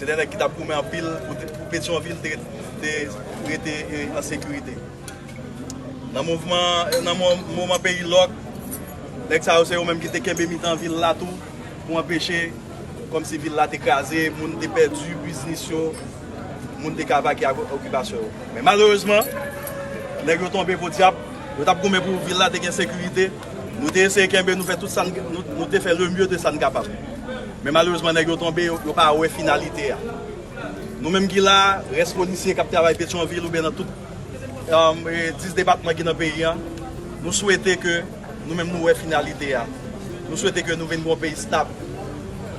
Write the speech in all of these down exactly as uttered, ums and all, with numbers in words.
Se de nèg ki t ap goumen anpil pou, te- pou Petyonvil te, te rete e, an sekirite. Nan mouvman, nan mo- moman peyi lòk, nèg sa yo se yo menm ki te kenbe mitan vil la tou pou anpeche kòmsi vil la te kraze, moun te pèdi biznis yo, moun te ka vake ak okipasyon yo. Men malerezman, nèg yo tonbe podyab, yo t ap goumen pou vil la te gen sekirite. Nou te eseye kenbe, nou fè tout sa n- nou, nou te fè le mieux de sa n kapab. Men malerezman, nèg yo tonbe, yo, yo pa wè finalite a. Nou menm ki la, rès polisye k ap travay Petyonvil oubyen nan tout um, e, dis depatman ki nan peyi a, nou swete ke nou menm nou wè finalite a. Nou swete ke nou vin yon peyi stab,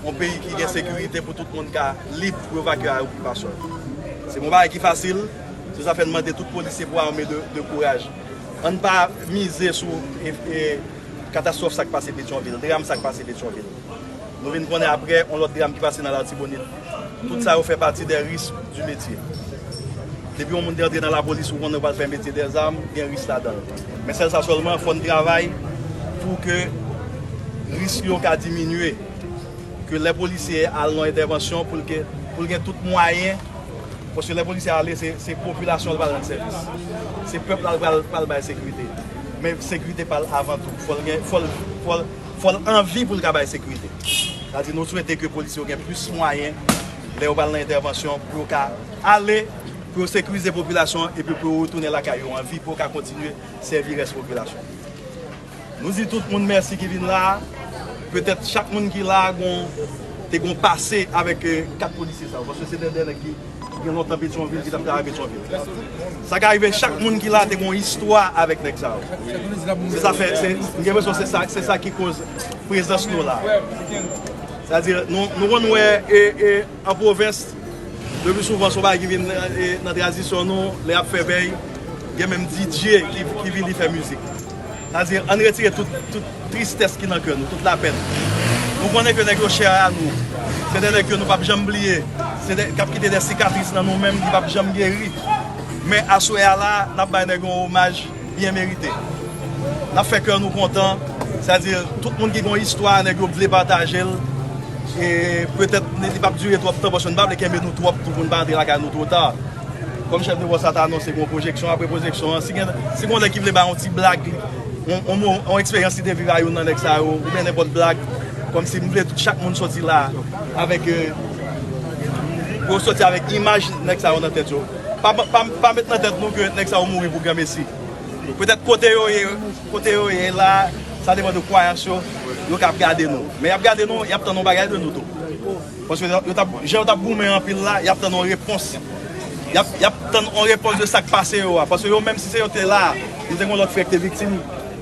yon peyi ki gen sekirite pou tout moun ka lib pou yo evakye a okipasyon. Se yon bagay ki fasil, se sa fè n mande tout polisye pou ame de, de kouraj. Ann pa mize sou e, e, katastwòf sa k pase Petyonvil, dram sa k pase Petyonvil. Nou vin konnen apre yon lòt dram ki pase nan Latibonit. Tout sa yo fè pati dè risk di metye. Depi yon moun te antre nan lapolis, ou konnen ou pral fè metye dèzam, gen risk ladan l. Men sèl sa sèlman, fò n travay pou ke risk yo ka diminye. Ke lè polisye al nan entèvansyon, pou l gen, pou l gen tout mwayen. Paske lè polisye ale, se, se popilasyon l pral rann sèvis. Se pèp la l pral, pral bay sekirite. Men sekirite pa l avan tou. Fò l gen, fò l, fò l, fò l anvi pou l ka bay sekirite. Sa di nou swete ke polisye yo gen plis mwayen lè yo pral nan entèvansyon pou yo ka ale, pou yo sekirize popilasyon epi pou yo retounen lakay yo anvi pou yo ka kontinye sèvi rès popilasyon. Nou di tout moun mèsi ki vin la. Petèt chak moun ki la gon, te gon pase avèk eh, kat polisye sa yo. Paske se de, de nèg ki, ki gen lontan Petyonvil, ki t ap travay Petyonvil. Sa ka rive chak moun ki la te gon istwa avèk nèg sa yo. Se sa fè, se, m gen enpresyon se sa, se sa ki koz prezans nou la. Sètadi, nou, nou konn wè e, e, an pwovens, le pli souvan, se yon bagay ki vin e, nan tradisyon nou, lè y ap fè bèy, gen menm D J ki, ki vini fè mizik. Sètadi, ann retire tout, tout tristès ki nan kè nou, tout lapèn. Nou konnen ke nèg yo chè a nou. Se de nèg ke nou p ap janm bliye. Se de, k ap kite de sikatris nan nou menm ki p ap janm geri. Men aswè a la, n ap bay nèg yo yon omaj byen merite. N ap fè kè nou kontan. Sètadi, tout moun ki gen yon istwa, nèg yo vle pataje l. E petèt, li p ap dire twòp tan, paske n pa vle kenbe nou twòp tou pou n pa antre lakay nou twò ta. Kòm chèf de pòs la ta anonse gen yon pwojeksyon, apre pwojeksyon an, si gen, si gen yon nèg ki vle bay yon ti blag, yon, yon, yon eksperyans li te viv a youn nan nèg sa yo, oubyen nenpòt blag, kòmsi m vle tout chak moun sòti la avèk, eh, pou yo sòti avèk imaj nèg sa yo nan tèt yo. Pa, pa, pa met nan tèt nou ke nèg sa yo mouri pou granmesi. Petèt kote yo ye, kote yo ye la, sa depann de kwayans yo, yo ka ap gade nou. Men y ap gade nou, y ap tann yon bagay de nou tou. Paske yo t ap, jan yo t ap goumen anpil la, y ap tann yon repons. Y ap, y ap tann yon repons de sa k pase yo a. Paske yo menm si se yo te la, nou te gen yon lòt frè ki te viktim,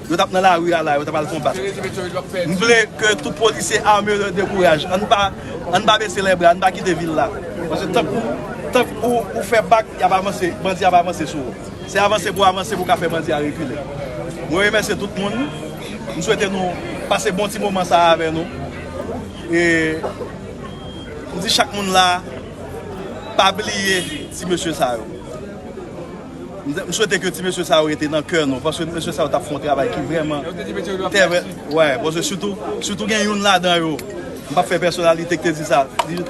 yo t ap nan lari a la, yo t ap al konbat. M vle ke tout polisye ame de, de kouraj. Ann pa, ann pa bese lèbra, ann pa kite vil la. Paske tank ou, tank ou, ou fè bak, y ap avanse, bandi ap avanse sou ou. Se avanse pou avanse pou ka fè bandi a rekile. Mwen remèsye tout moun. M swete nou pase bon ti moman sa a avè nou. E m di chak moun la, pa bliye ti mesye sa yo. M di- m swete ke ti mesye sa yo rete nan kè nou, paske mesye sa yo t ap fè yon travay ki vrèman tè vrè. Wè, paske sitou, sitou gen youn ladan yo. M p ap fè pèsonalite ki te di sa. Li-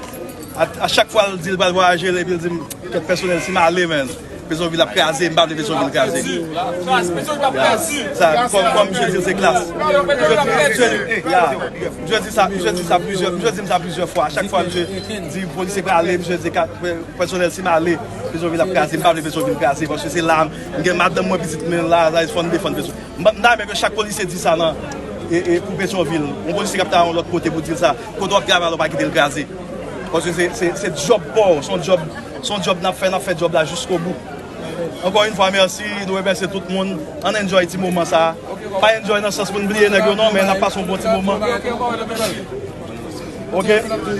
A, a chak fwa l di l pral vwayaje, epi l di m, kèt pèsonèl, si m ale, men, Petyonvil ap kraze, m pa vle Petyonvil kraze. Sa, kòm, kòm misye di l, se klas. Misye di, misye di, ya, misye di sa, misye di sa plizyè, misye di m sa plizyè fwa. A chak fwa misye di polisye pral ale, misye di ka- pèsonèl, si m ale, Petyonvil ap kraze, m pa vle Petyonvil kraze, paske se la, m gen madanm mwen, pitit mwen la, sa fò n defann Petyonvil. M ta renmen ke chak polisye di sa nan, e, e, pou Petyonvil. Yon polisye k ap travay yon lòt kote pou di l sa. Kote w ap travay la, w pa kite l kraze. Paske se, se, se djòb pa w, se yon djòb, se yon djòb n ap fè, n ap fè djòb la jiskobou. Ankò yon fwa, mèsi, nou remèsye tout moun. Ann enjoy ti moman sa a. Pa enjoy nan sans pou n bliye nèg yo non, men n ap pase yon bon ti moman. Ok?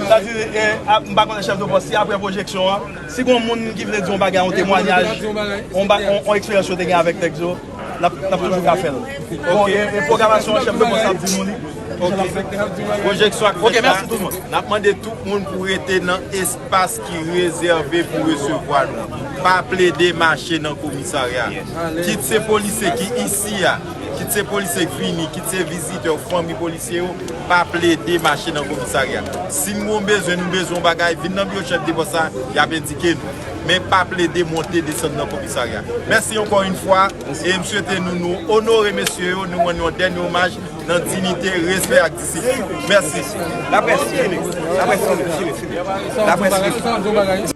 Sa di, e, a, m pa konnen chèf de pòs, si apre pwojeksyon an, si gen yon moun ki vle di yon bagay, yon temwayaj, yon ba- yon, yon eksperyans yo te gen avèk nèg yo, n ap, n ap toujou ka fè l. Bon, e, e pwogramasyon an, chèf de pòs la ap di nou li. Ok. Pwojeksyon ak fèt la, n ap mande tout moun pou rete nan espas ki rezève pou resevwa nou. Pa plede mache nan komisarya. Kit se polisye ki isi a, kit se polisye k vini, kit se vizitè, fanmi polisye yo, Pa plede mache nan komisarya. Si nou gon bezwen, nou bezwen yon bagay, vin nan biwo chèf de pòs la, y ap endike nou. Men pa plede monte desann nan komisarya. Mèsi ankò yon fwa, e m swete nou, nou onore mesye yo, nou rann yon dènye omaj nan diyite, respè ak disiplin. Mèsi. Laprès fini. Laprès fini, fini, fini. Laprès fini.